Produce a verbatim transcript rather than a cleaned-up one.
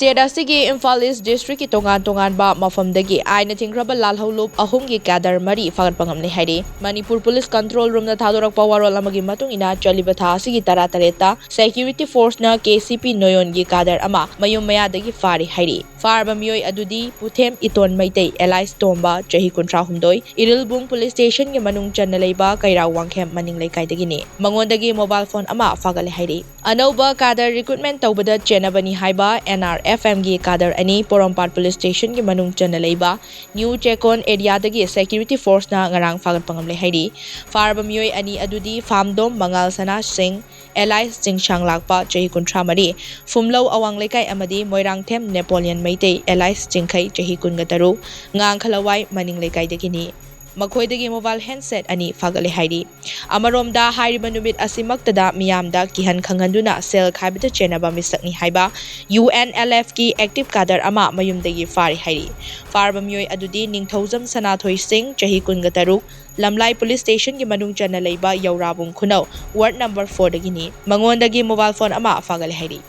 State ꯑꯁꯤꯒꯤ ꯏꯝꯐꯥꯜ ꯏꯁ ꯗꯤꯁꯇ꯭ꯔꯤꯛꯀꯤ ꯇꯣꯉꯥꯟ ꯇꯣꯉꯥꯟꯕ ꯃꯐꯝꯗꯒꯤ ꯑꯥꯏꯟꯅ ꯊꯤꯡꯈ꯭ꯔꯕ ꯂꯥꯜꯍꯧꯂꯨꯞ ꯑꯍꯨꯝꯒꯤ ꯀꯦꯗꯔ ꯃꯔꯤ ꯐꯥꯒꯠꯄ ꯉꯝꯂꯦ ꯍꯥꯏꯔꯤ꯫ ꯃꯅꯤꯄꯨꯔ ꯄꯨꯂꯤꯁ ꯀꯟꯇ꯭ꯔꯣꯜ ꯔꯨꯝꯅ ꯊꯥꯗꯣꯔꯛꯄ ꯋꯥꯔꯣꯜ ꯑꯃꯒꯤ ꯃꯇꯨꯡ ꯏꯟꯅ, ꯆꯠꯂꯤꯕ ꯊꯥ ꯑꯁꯤꯒꯤ ꯇꯔꯥ ꯇꯔꯦꯠꯇ ꯁꯦꯀ꯭ꯌꯨꯔꯤꯇꯤ ꯐꯣꯔꯁꯅ ꯀꯦ ꯁꯤ ꯄꯤ ꯅꯣꯌꯣꯟꯒꯤ ꯀꯦꯗꯔ ꯑꯃ ꯃꯌꯨꯝ ꯃꯌꯥꯗꯒꯤ ꯐꯥꯔꯤ ꯍꯥꯏꯔꯤ꯫ ꯐꯥꯔꯕ ꯃꯤꯑꯣꯏ ꯑꯗꯨꯗꯤ ꯄꯨꯊꯦꯝ ꯏꯇꯣꯟ ꯃꯩꯇꯩ ꯑꯦꯂꯥꯏꯁ ꯇꯣꯝꯕ, ꯆꯍꯤ ꯀꯨꯟꯊ꯭ꯔꯥ ꯍꯨꯝꯗꯣꯏ, ꯏꯔꯤꯜꯕꯨꯡ ꯄꯨꯂꯤꯁ ꯁ꯭ꯇꯦꯁꯟꯒꯤ ꯃꯅꯨꯡ ꯆꯟꯅ ꯂꯩꯕ ꯀꯩꯔꯥꯎ ꯋꯥꯡꯈꯦꯝ ꯃꯅꯤꯡ ꯂꯩꯀꯥꯏꯗꯒꯤꯅꯤ꯫ ꯃꯉꯣꯟꯗꯒꯤ ꯃꯣꯕꯥꯏꯜ ꯐꯣꯟ ꯑꯃ ꯐꯥꯒꯠꯂꯦ ꯍꯥꯏꯔꯤ꯫ ꯑꯅꯧꯕ ꯀꯦꯗꯔ ꯔꯤꯀ꯭ꯔꯨꯠꯃꯦꯟ ꯇꯧꯕꯗ ꯆꯦꯟꯅꯕꯅꯤ ꯍꯥꯏꯕ ꯑꯦꯟ ꯑꯥꯔ ꯑꯦꯐ ꯑꯦꯝꯒꯤ ꯀꯦꯗꯔ ꯑꯅꯤ ꯄꯣꯔꯣꯝꯄꯥꯠ ꯄꯨꯂꯤꯁ ꯁ꯭ꯇꯦꯁꯟꯒꯤ ꯃꯅꯨꯡ ꯆꯟꯅ ꯂꯩꯕ ꯅ꯭ꯌꯨ ꯆꯦꯀꯣꯟ ꯑꯦꯔꯤꯌꯥꯗꯒꯤ ꯁꯦꯀ꯭ꯌꯨꯔꯤꯇꯤ ꯐꯣꯔꯁꯅ ꯉꯔꯥꯡ ꯐꯥꯒꯠꯄ ꯉꯝꯂꯦ ꯍꯥꯏꯔꯤ꯫ ꯐꯥꯔꯕ ꯃꯤꯑꯣꯏ ꯑꯅꯤ ꯑꯗꯨꯗꯤ ꯐꯥꯝꯗꯣꯝ ꯃꯉꯥꯜ ꯁꯅꯥ ꯁꯤꯡ, ꯑꯦꯂꯥꯏꯁ ꯆꯤꯡꯁꯥꯡ ꯂꯥꯛꯄ, ꯆꯍꯤ ꯀꯨꯟꯊ꯭ꯔꯥ ꯃꯔꯤ, ꯐꯨꯝꯂꯧ ꯑꯋꯥꯡ ꯂꯩꯀꯥꯏ ꯑꯃꯗꯤ ꯃꯣꯏꯔꯥꯡꯊꯦꯝ ꯅꯦꯄꯣꯂꯤꯌꯟ ꯃꯩꯇꯩ, ꯑꯦꯂꯥꯏꯁ ꯆꯤꯡꯈꯩ, ꯆꯍꯤ ꯀꯨꯟꯒ ꯇꯔꯨꯛ, ꯉꯥꯡꯈꯂꯋꯥꯏ ꯃꯅꯤꯡ ꯂꯩꯀꯥꯏꯗꯒꯤꯅꯤ꯫ ꯃꯈꯣꯏꯗꯒꯤ ꯃꯣꯕꯥꯏꯜ ꯍꯦꯟꯁꯦꯠ ꯑꯅꯤ ꯐꯥꯒꯠꯂꯦ ꯍꯥꯏꯔꯤ꯫ ꯑꯃꯔꯣꯝꯗ, ꯍꯥꯏꯔꯤꯕ ꯅꯨꯃꯤꯠ ꯑꯁꯤꯃꯛꯇꯗ ꯃꯤꯌꯥꯝꯗ ꯀꯤꯍꯟ ꯈꯪꯍꯟꯗꯨꯅ ꯁꯦꯜ ꯈꯥꯏꯕꯗ ꯆꯦꯟꯅꯕ ꯃꯤꯁꯛꯅꯤ ꯍꯥꯏꯕ ꯌꯨ ꯑꯦꯟ ꯑꯦꯜ ꯑꯦꯐꯀꯤ ꯑꯦꯛꯇꯤꯚ ꯀꯦꯗꯔ ꯑꯃ ꯃꯌꯨꯝꯗꯒꯤ ꯐꯥꯔꯤ ꯍꯥꯏꯔꯤ꯫ ꯐꯥꯔꯕ ꯃꯤꯑꯣꯏ ꯑꯗꯨꯗꯤ ꯅꯤꯡꯊꯧꯖꯝ ꯁꯅꯥꯊꯣꯏ ꯁꯤꯡ, ꯆꯍꯤ ꯀꯨꯟꯒ ꯇꯔꯨꯛ, ꯂꯝꯂꯥꯏ ꯄꯨꯂꯤꯁ ꯁ꯭ꯇꯦꯁꯟꯒꯤ ꯃꯅꯨꯡ ꯆꯟꯅ ꯂꯩꯕ ꯌꯧꯔꯥꯕꯨꯡ ꯈꯨꯅꯧ, ꯋꯥꯔꯗ ꯅꯝꯕꯔ ꯐꯣꯔꯗꯒꯤꯅꯤ꯫ ꯃꯉꯣꯟꯗꯒꯤ ꯃꯣꯕꯥꯏꯜ ꯐꯣꯟ ꯑꯃ ꯐꯥꯒꯠꯂꯦ ꯍꯥꯏꯔꯤ꯫